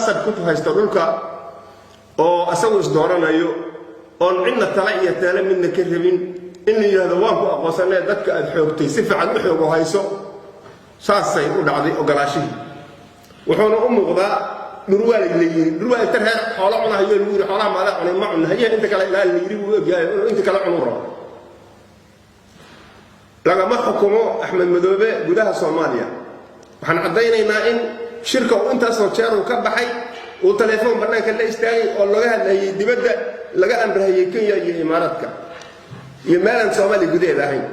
Qasab ku haysto dhulka oo asagu isdooranayo, oon cidna tale iyo teele midna ka rabin, in la yidhahdo waan ku aqoonsanee, dadka aad xoogtay si fiican u xoogo hayso. Saasay u dhacday ogolaashihii. Wuxuuna u muuqdaa dhurwaa la yiri, dhurwaa inta reer xoolo cunahayo lagu yiri, "Xoolaha maadaa cunay?" "Ma cunna." "Hayaha, inta kale ilaali," la yiri, wuu ogyahay inuu inta kale cunu rabo. Lagama xukumo Axmed Madoobe gudaha Soomaaliya. Waxaan caddaynaynaa in shirka uu intaasoo jeer uu ka baxay, uu telefoon bannaanka la istaagay oo laga hadlayay dibadda, laga amrahayay Kenya iyo Imaaraadka iyo meelaan Soomaaliya gudaheeda ahayn.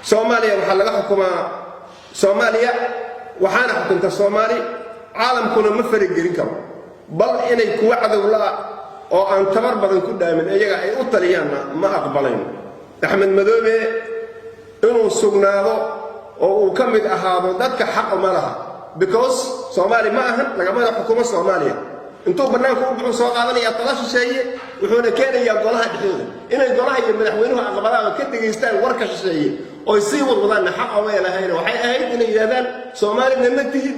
Soomaaliya waxaa laga xukumaa Soomaaliya, waxaana xukunta Soomaali. Caalamkuna ma faragelin karo, bal inay kuwa cadowla oo aan tabar badan ku dhaamin iyaga ay u taliyaanna ma aqbalayno. Axmed Madoobe inuu sugnaado oo uu ka mid ahaado dadka xaq ma laha, because Soomaali ma ahan, lagamana xukumo Soomaaliya. Intuu bannaanka u buxuu soo qaadanayaa tala shisheeye, wuxuuna keenayaa golaha dhexdooda inay golaha iyo madaxweynuhu aqbalaan oo ka dhegaystaan warka shisheeye oy sii wadwadaanna. Xaq omay lahayn. Waxay ahayd inay yidhahdaan, "Soomaalina ma tihid,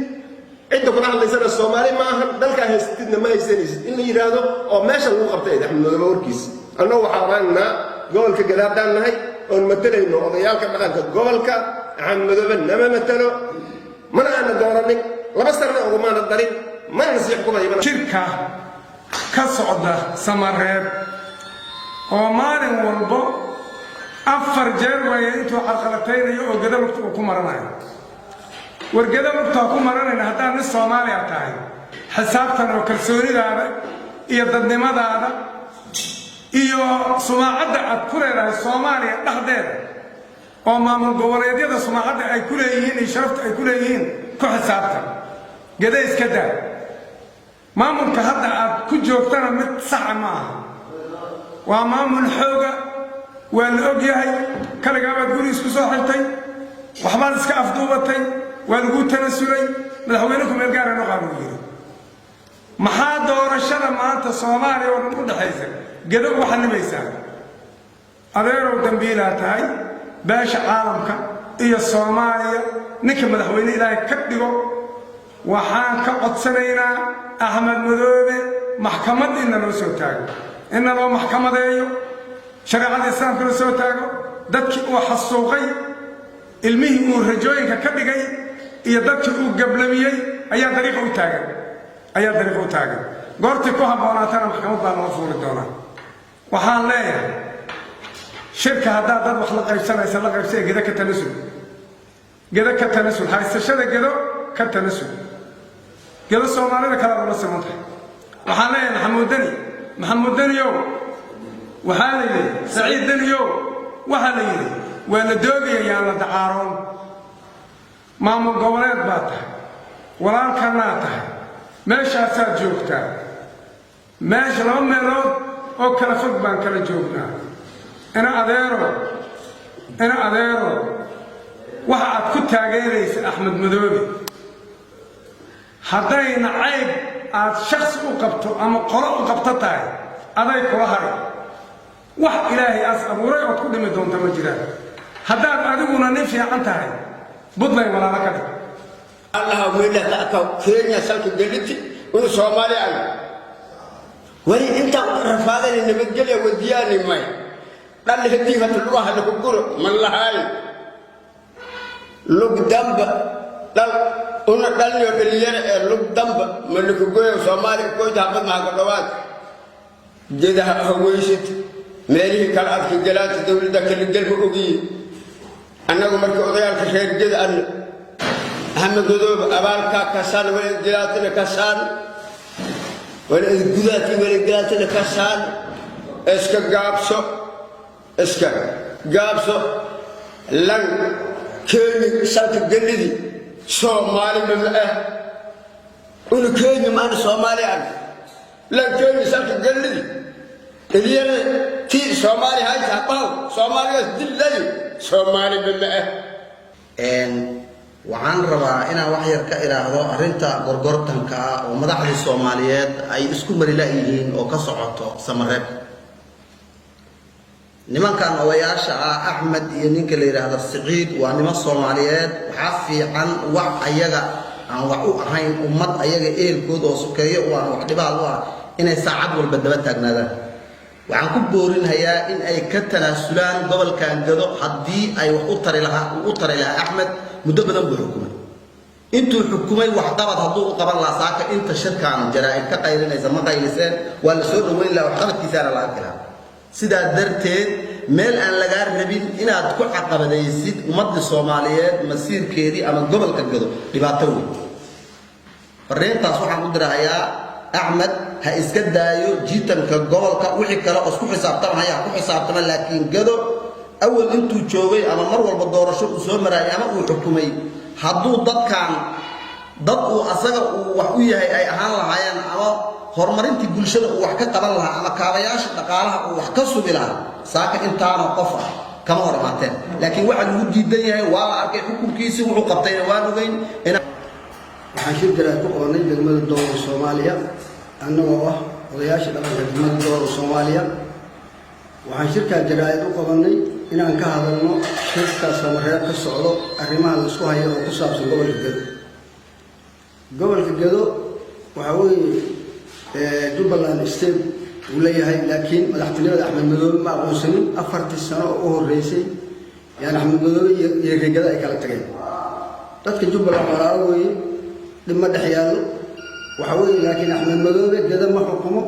cidda kula hadlaysana Soomaali ma ahan, dalkaa haysatidna ma haysanaysid," in la yidhaahdo oo meesha lagu qabtay Axmed Madoobe warkiisa. Annagu waxaan odhanaynaa, gobolka Gada haddaan nahay oon matalayno odayaalka dhaqanka gobolka, Axmed Madoobe nama matalo, mana aana dooranin, 2 sanana ugumaana darin, mana sii xukumayo. Shirka ka socda Samareeb oo maalin walbo 4 jeer waaya intuu carqalataynayo oo Gada lugta uu ku maranayo. War, Gada lugtaa ku maranayna. Haddaad nin Soomaaliya tahay, xisaabtan oo kalsoonidaada iyo dadnimadaada iyo sumaacadda aad ku leedahay Soomaaliya dhexdeeda oo maamul goboleedyada sumaacadda ay ku leeyihiin iyo sharafta ay ku leeyihiin ku xisaabtan. Gada iska daa, maamulka hadda aad ku joogtana mid saxa ma aha, waa maamul xooga, waa la og yahay. Kaligaabaad guri isku soo xirtay, waxbaad iska afduubatay, waa laguu tanasulay, madaxweyne ku-meel gaara noqaa lagu yidhi. Maxaa doorashada maanta Soomaaliya oo dhan u dhexaysa Gado uga xanibaysaa? Adeerow, dambiilaa tahay. Beesha caalamka iyo Soomaaliya ninka madaxweyne Ilaahay ka dhigo, waxaan ka codsanaynaa Axmed Madoobe maxkamad inna loo soo taago, inna loo maxkamadeeyo, shareecada Islaamka la soo taago, dadkii uu xasuuqay, ilmihii uu rajooyinka ka dhigay iyo dadkii uu gablamiyey ayaa dariiqa u taagan, ayaa dariiqa u taagan. Goortii ku habboonaatana maxkamad baa loo fuuli doonaa. Waxaan leeyahay, shirka haddaad dad wax la qaybsanaysa, la qaybsa ee Gedo ka tanasul, Gedo ka tanasul, haysashada Gedo ka tanasul. Gedo Soomaalida kalaad ula siman tahay. Waxaan leeyahay Maxamuud Deni, Maxamuud Deniyow, waxaa la yidhi, Saciid Deniyow, waxaa la yidhi waa la doogaya, yaan la dacaaroon. Maamul goboleed baa tahay, walaalkanaa tahay, meeshaasaad joogtaa. Meesha laba meelood oo kala fog baan kala joognaa. Ina adeero, ina adeero, waxa aad ku taageeraysa Axmed Madoobe, haddayna cayb aad shaksi u qabto ama qolo u qabto tahay, aday kula hari. Wax Ilaahay aas abuuray ood ku dhimi doonta ma jiraan. Haddaad adiguna nin fiican tahay, Buntland walaalo ka dhig. Allaha wiilata aka Kenya salka geliti unu Soomaali an wali inta rafaadani nabadgelya wadiyaani may dhalli hadii hata lugaha lagu guro man lahayn lug damba dhal una dhalniyo dhalinyaro ee lug damba ma lakugoyo. Soomaali koyta habad maha dhawaad gedaha haweysid meelihii kale adka galaanta dowladda kala gelma ogiyi. Annagu markii odayaalka reer Geda an Axmed Madoobe abaalkaa kasaan, wala gilaatina kasaan, wala gudaati, wala gilaatina kasaan. Iska gaabso, iska gaabso. Lan Keeni salka gelidi Soomaali mama ah. Una Keeni maana Soomaali an lan Keeni salka gelidi dhalinyarada tii Soomaali hayta baw Soomaaligaas dillay Soomaali mama ah. Waxaan rabaa inaan wax yar ka idhaahdo arrinta gorgortanka ah oo madaxdii Soomaaliyeed ay isku mari la-yihiin oo ka socoto Samareeb. Nimankan odayaasha ah, Axmed iyo ninka la yidhaahdo Siciid, waa niman Soomaaliyeed. Waxaa fiican wax ayaga Aan wax u ahayn ummad ayaga ehelkooda oo sokeeyo u ah, wax dhibaal u ah, inay saacad walba daba taagnaadaan. Waxaan ku boorinhayaa in ay ka tanaasulaan gobolkan Gado. Haddii ay wax u tari lahaa, uu u tari lahaa Axmed. Muddo badan buu xukumay. Intuu xukumay waxqabad hadduu u qaban lahaa, saaka inta shirkan jaraa'id ka qaylinaysa ma qayliseen. Waa la soo dhoweyn lahaa, waxqabadkiisaana la arki lahaa. Sidaa darteed, meel aan lagaa rabin inaad ku caqabadaysid ummaddii Soomaaliyeed masiirkeedii ama gobolka Gado, dhibaato weyn. Fariintaas waxaan u dirahayaa Axmed: ha iska daayo jiitanka gobolka. Wixii kale oo isku xisaabtamahaya ha ku xisaabtama, laakiin Gado awal intuu joogay ama mar walba doorasho uu soo maraayay ama uu xukumay, hadduu dadkan dad uu asaga uu wax u yahay ay ahaan lahaayeen, ama horumarintii bulshada uu wax ka qaban lahaa, ama kaabayaasha dhaqaalaha uu wax ka sugi lahaa, saaka intaanoo qof ah kama hor imaateen. Laakiin waxa lagu diidan yahay waa la arkay, xukunkiisii wuxuu qabtayna waan ogeyn. Waxaan shir jaraa'id ku qabanay degmada Doolow, Soomaaliya, annagoo ah odayaasha dhaqanka degmada Doolow, Soomaaliya. Waxaan shirkaa jaraa'id u qabanay inaan ka hadalno shirka Samareeb ka socdo, arrimaha laisku hayo oo ku saabsan gobolka Gado. Gobolka Gado waxaa weeye Jubbaland State uu leeyahay, laakiin madaxtinimada Axmed Madoobe ma aqoonsanin. 4tii sano oo u horreysay yani Axmed Madoobe iyo reer Gado ay kala tageen. Dadka Jubbaland walaalo weeye, dhib ma dhex yaallo. Waxaa weeye laakiin Axmed Madoobe Gado ma xukumo.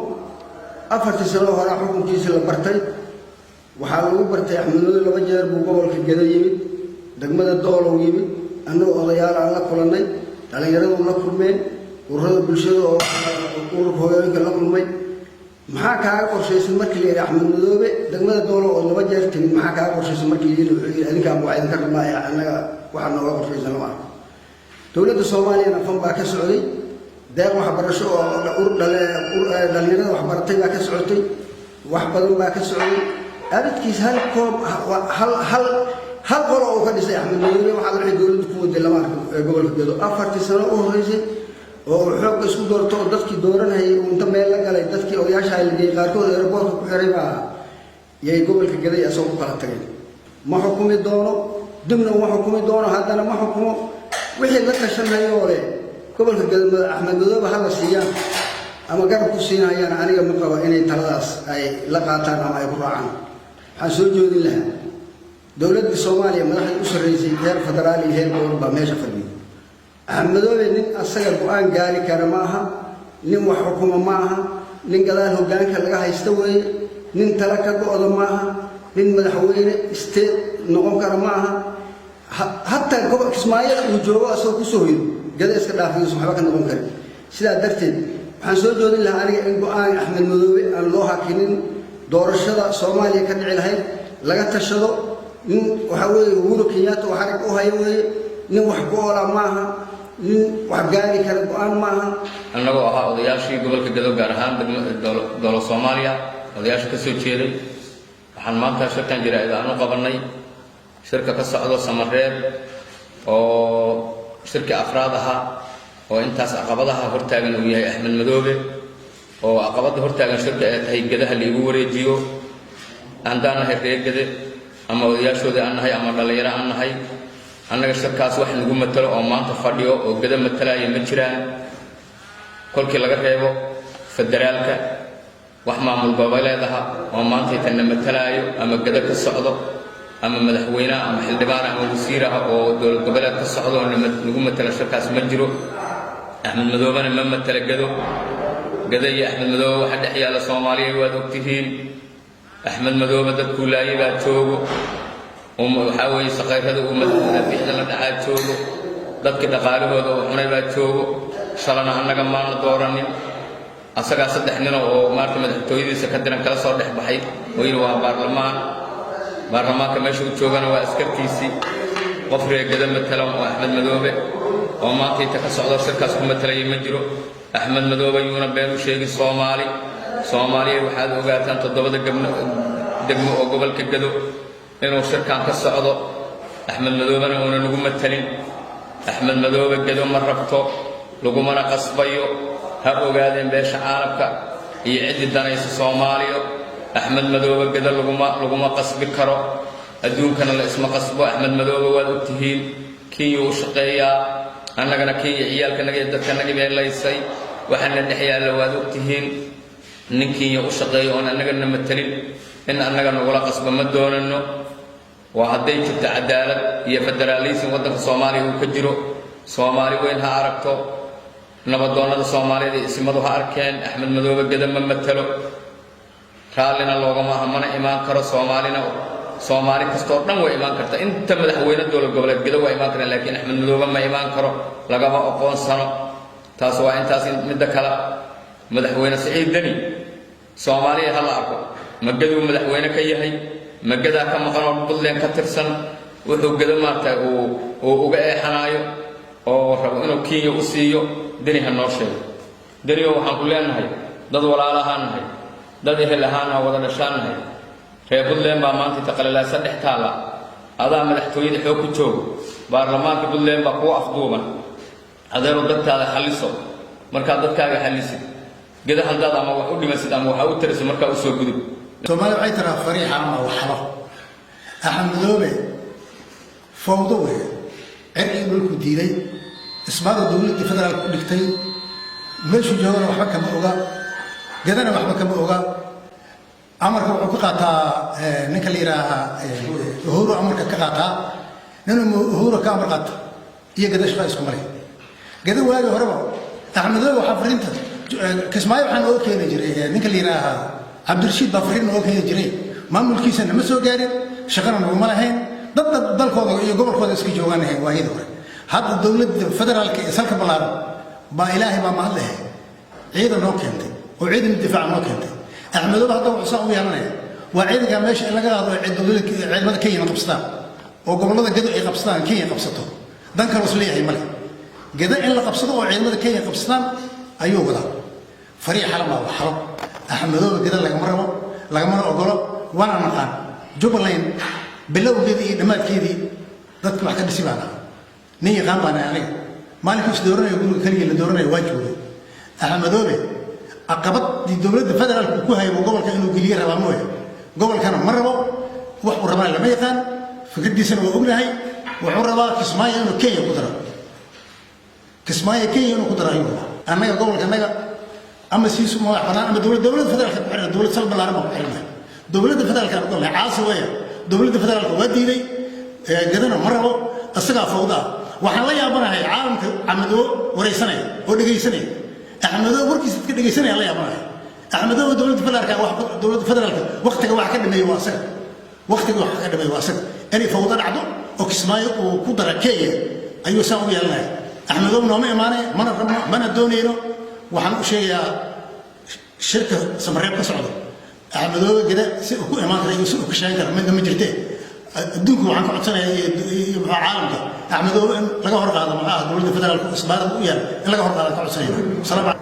4tii sano horaa xukunkiisii la bartay. Waxaa lagu bartay Axmed Madoobe laba jeer buu gobolka Gado yimid, degmada Doolow yimid. Annagoo odayaal aan la kulannay, dhallinyaradu la kulmeen, ururada bulshada oo ururka hooyooyinka la kulmay. "Maxaa kaaga qorshaysan?" markii la yidhi Axmed Madoobe, "degmada Doolow oo laba jeer timid, maxaa kaaga qorshaysan?" markii la yidhi, wuxuu yidhi: "Adinkaan waa idinka rabnaa ee annaga waxaa nooga qorshaysan lama arko." Dowladda Soomaaliyana fund baa ka socday, deeq waxbarasho oo dhalinyarada waxbaratay baa ka socotay, wax badan baa ka socday. Abidkiis hal koob, hal qolo uu ka dhisay Axmed Madoobe waxaa waxay dowladdu ku waday lama arko gobolka Gedo. 4tii sano u horreysay oo uu xoogga isku doorto oo dadkii dooranayay uu inta meel la galay, dadkii odayaasha la geeyey, qaarkood airportka ku xiray baa yay gobolka Gaday asagoo ku kala tageen. Ma xukumi doono, dibna uma xukumi doono, haddana ma xukumo. Wixii la tashanayoo leh gobolka Gado Axmed Madoobe hala siiyaan ama garab ku siinayaan, aniga ma qabo inay taladaas ay la qaataan ama ay ku raacaan. Waxaan soo joodin lahaa dowladda Soomaaliya, madaxdii u sarreysay heer federaal iyo heer gobol baa meesha fadhiyo. Axmed Madoobe nin asaga go-aan gaari kara ma aha, nin wax xukuma ma aha, nin gadaal hoggaanka laga haysta weeye, nin tala ka go-da ma aha, nin madaxweyne state noqon kara ma aha. Hataa gobol Kismaayada uu joogo asagoo kusoo hoydo, Gada iska dhaafiyuusan waxba ka noqon karin. Sidaa darteed, waxaan soo joodin lahaa aniga in go-aan Axmed Madoobe aan loo hakinin doorashada Soomaaliya ka dhici lahayd, laga tashado. Nin waxaa weeye Uhuru Kenyatta oo xarig u hayo weeye, nin wax ku oola maaha, nin wax gaari kara go-aan maaha. Annagoo ahaa odayaashii gobolka Gado, gaar ahaan Doolo, Soomaaliya, odayaasha ka soo jeeday, waxaan maanta shirkan jaraa'id aan u qabannay shirka ka socdo Samareeb oo shirkii afraad ahaa, oo intaas caqabadaha hortaagan uu yahay Axmed Madoobe, oo caqabadda hortaagan shirka ay tahay Gedaha laigu wareejiyo. Haddaan nahay reer Gede ama odayaashoodii aan nahay ama dhallinyaro aan nahay, annaga shirkaas wax nagu matalo oo maanta fadhiyo oo Geda matalaya ma jiraan, kolkii laga reebo federaalka. Wax maamul goboleed aha oo maantaytanna matalaayo ama Geda ka socdo ama madaxweyneha ama xildhibaan ama wasiir ah oo dowlad goboleed ka socdo oo nagu matala shirkaas ma jiro. Axmed Madoobena ma matala Gado. Gado iyo Axmed Madoobe waxa dhex yaalla, Soomaaliya, waad ogtihiin. Axmed Madoobe dadkuu laayay baa joogo, waxaa weeye saqayrada uu madaafiicda la dhacaa joogo, dadkii dhaqaalahooda uu cunay baa joogo. Shalana annaga maana dooranin asagaa. Saddex nino oo maarta madaxtooyadiisa ka diran kala soo dhex baxay oo yidhi waa baarlamaan. Baarlamaanka meesha u joogana waa askartiisii. Qof reer Gado matala oo Axmed Madoobe oo maanta inta ka socdo shirkaas ku matalaya ma jiro. Axmed Madoobe yuuna been u sheegin Soomaali. Soomaaliya, waxaad ogaataan toddobada gabno degmo oo gobolka Gado inuu shirkan ka socdo, Axmed Madoobena uuna nagu matalin. Axmed Madoobe Gado ma rabto, lagumana qasbayo. Ha ogaadeen beesha caalamka iyo ciddii danaysa Soomaaliya, Axmed Madoobe Gado laguma qasbi karo. Adduunkana la isma qasbo. Axmed Madoobe waad ogtihiin, Kenya u shaqeeyaa. Annagana Kenya ciyaalkanaga iyo dadkanagii bay laysay. Waxaana dhex yaalla waad ogtihiin. Nin Kenya u shaqeeyo oon annagana matelin in annaga nagula qasba ma doonano. Waa hadday jirto cadaalad iyo federaalism waddanka Soomaaliya uu ka jiro. Soomaali weyn ha aragto, nabadoonnada Soomaaliyeed iyo isimadu ha arkeen. Axmed Madoobe Geda ma matalo, raallina loogama aha, mana imaan karo. Soomaalina, Soomaali kastoo dhan way imaan karta. Inta madaxweyne dowlad goboleed Gedo waa imaan karaan, laakiin Axmed Madoobe ma imaan karo, lagama oqoonsano. Taas waa intaas. Midda kale, Madaxweyne Siciid Deni, Soomaaliya ha la arko, ma Geduu madaxweyne ka yahay? Ma Gedaa ka maqan oo Puntland ka tirsan? Wuxuu Gedo maarata uu uga eexanaayo oo rabo inuu Kenya u siiyo, Deni ha noo sheego. Denioo waxaan ku leenahay, dad walaalahaan nahay, dad ehel ahaanaha, wada dhashaan nahay. Reer Puntland baa maanta inta qalalaasa dhex taalla, adaa madaxtooyada xoog ku joogo, baarlamaanka Puntland baa kuwa afduuban. Adeero, dadkaada xalliso. Markaad dadkaaga xallisid, Geda haddaad ama wax u dhimasid ama waxa u tariso, markaa usoo gudub. Soomaaliya waxay tiraa fariixa ama waxba. Axmed Madoobe fawdo weeye, circii dhulku diiday, isbaada dowladdii federaalka u dhigtay. Meeshuu joogana waxba kama oga, Gedana waxba kama oga. Amarka wuxuu ka qaataa ninka la yidhaahaa Uhuru, amarka ka qaataa. Ninuu Uhuru ka amar qaata iyo Geda shaqa isku maray. Geda waagi horeba Axmed Madoobe waxaa fariinta Kismaayo waxaa nooga keeni jiray ninka la yidhaahaa Cabdirashiid baa fariin nooga keeni jiray. Maamulkiisa nama soo gaarin, shaqana naguma lahayn. Dad dalkooda iyo gobolkooda iska joogaan ahayn waayadii hore. Hadda dowladda federaalka ee salka ballaaran baa, Ilaahay baa mahad lehe, ciidan noo keentay oo ciidan difaaca noo keentay. Axmedoobe hadda wuxuu saa u yeelanaya waa ciidanka meesha in laga qaado, dowladda ciidamada Kenya qabsadaan oo gobollada Gedo ay qabsadaan, Kenya qabsato. Dan kaloo is leeyahay male. Gedo in la qabsado oo ciidamada Kenya qabsadaan ayuu wadaa. Fariic xalan baa waxalo. Axmedoobe Gedo lagama rabo, lagamana ogolo, waana naqaan. Jubbaland bilowgeedii iyo dhammaadkeedii dadka wax ka dhisi baan ahaa, nin yaqaan baan ahay aniga. Maalinkii is dooranayo, guriga keligii la dooranayo, waa joogay. Axmedoobe caqabadii dowladda federaalka ku hayay gobolka inuu geliye rabaa mooye, gobolkana ma rabo. Wax uu rabana lama yaqaan, fikraddiisana waa ognahay. Wuxuu rabaa Kismaayo inuu Kenya ku daro, Kismaayo Kenya inuu ku daro ayuu rabaa. Annaga gobolka annaga ama siisu madax bannaan ama dowladda federaalka ku xiran, dowlad sal ballaaran baan ku xirnay. Dowladda federaalka aan ogolnahay caasi weya. Dowladda federaalka waa diiday, Gadana ma rabo, isagaa fawda ah. Waxaan la yaabanahay caalamka Axmedoo waraysanaya oo dhegaysanaya, Axmedoo warkiisa dadka dhegaysanaya la yaabanahay. Axmedoo dowladda federaalka, dowladda federaalka waqtiga wax ka dhameeyey waa asaga, waqtiga wax ka dhameeyey waa asaga. Inay fawdo dhacdo oo Kismaayo uu ku dara Kenya ayuu saa u yeelanaya. Axmedoo nooma imaanaya, mana rabno, mana doonayno. Waxaan u sheegayaa shirka Samareeb ka socdo, Axmedoobe Geda si uu ku imaan kara iyo si uu ka sheegan kara midna ma jirtee. Adduunka waxaan ka codsanayaa iyo muxuu caalamka, Axmedoobe in laga hor qaado, maxaa dowladda federaalka isbaarada u yaal in laga hor qaado ka codsanayna. Salaam.